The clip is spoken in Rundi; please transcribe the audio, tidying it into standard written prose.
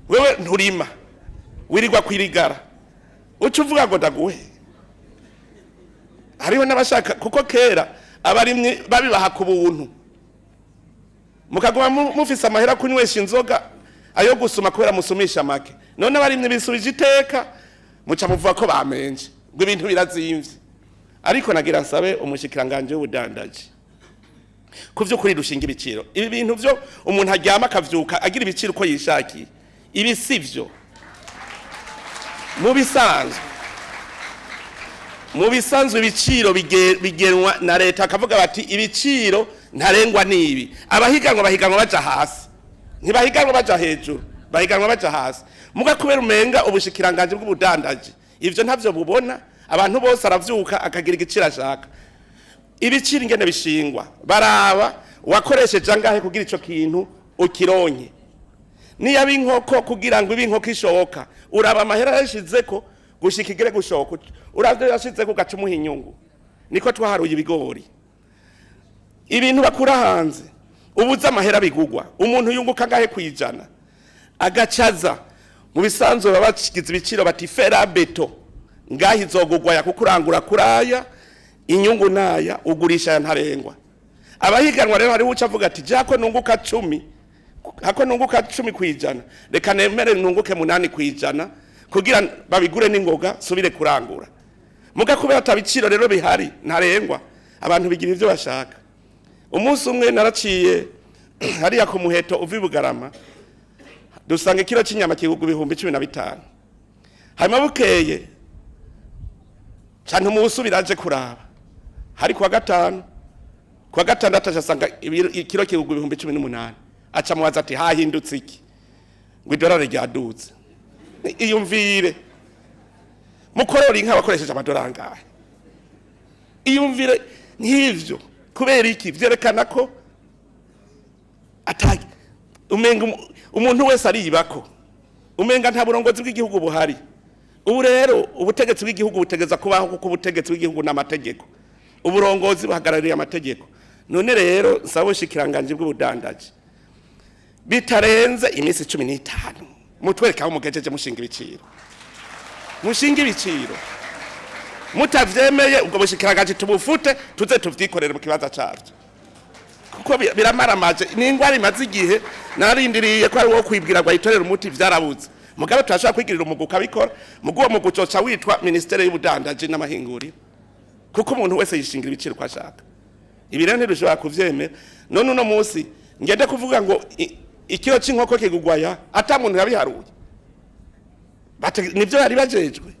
Wewe nturima, wirirwa kwirigara, uca uvuga ngo ndaguhe. Hariho n'abashaka, kuko kera abarimyi babibaha ku buntu, mukaguma mufise amahera kunywesha inzoga, ayo gusuma kubera musumisha make. None abarimyi bisubije iteka, muca muvuga ko bamenje ngo ibintu birazimvye. Ariko nagira nsabe umushikiranganje w'ubudandaji ku vy'ukuri rushinga ibiciro. Ibi bintu vyo umuntu aryama akavyuka agira ibiciro uko yishakiye, ibi si vyo. Mu bisanzwe ibiciro bigenwa na leta, akavuga bati ibiciro ntarengwa nibi. Abahiganwa bahiganwa baja hasi, ntibahiganwa baja hejuru, bahiganwa baja hasi. Muga kubera umenga ubushikiranganje bw'ubudandaji ivyo ntavyo bubona, abantu bose aravyuka akagira igiciro ashaka. Ibiciro ingene bishingwa, baraba wakoresheje angahe kugira ico kintu ukironke. Niyo inkoko, kugira ngo ibe inkoko ishoka, uraba amahera yashizeko gushika igere gushoka, uravyo yashizeko ugaca umuha inyungu. Niko twaharuye ibigori. Ibintu bakura hanze, ubuze amahera bigugwa, umuntu yunguka angahe kwijana, agacaza. Mu bisanzwe baba bashigize ibiciro bati fer à béton ngaho izogugwa ya, kuko urangura kuraya, inyungu naya, ugurisha aya ntarengwa. Abahiganwa rero hariho uca avuga ati jako nunguka 10, hako nunguka 10%, reka nemere nunguke 8% kugira babigure n'ingoga subire kurangura. Muga kubera atabiciro rero bihari ntarengwa, abantu bigira ivyo bashaka. Umunsi umwe naraciye hariya ku Muheto uva i Bugarama, dusanga ikiro cy'inyama kigugwa 15,000. Hanyuma bukeye canke umunsi aje kuraba, hari kuwa gatanu, kuwa gatandatu aca asanga ikiro kigugwa 18,000. Aca mubaza ati hahindutse iki? Ngo idolari ryadutse. Iyumvire, mukorora inka bakoresheje amadolari angahe? Iyumvire nk'ivyo. Kubera iki? Vyerekana ko ata umenga umuntu wese aribako, umenga nta burongozi bw'igihugu buhari. Ubu rero ubutegetsi bw'igihugu butegeza kubaho, kuko ubutegetsi bw'igihugu n'amategeko, uburongozi buhagarariye amategeko. None rero nsaba ubushikiranganji bw'ubudandaji, bitarenze iminsi 15 mutwereke aho mugejeje mushinga ibiciro. Mushinga ibiciro. Mutavyemeye, ubwo bushikiranganji tubufute, tuze tuvyikorere mu kibanza cavyo, kuko biramaramaje. Ni ingwara imaze igihe, narindiriye ko ari wo kwibwira ngo ayitorere umuti, vyarabuze. Mugabo turashobora kwigirira umugwi ukabikora. Mugu uwo mugwi ucoca witwa Ministere y'Ubudandaji n'Amahinguriro, kuko umuntu wese yishingira ibiciro uko ashaka. Ibi rero ntidushobora kuvyemera. None uno munsi ngende kuvuga ngo ikiro c'inkoko kigugwaya, ata muntu yabiharuye? Nivyo bari bajejwe.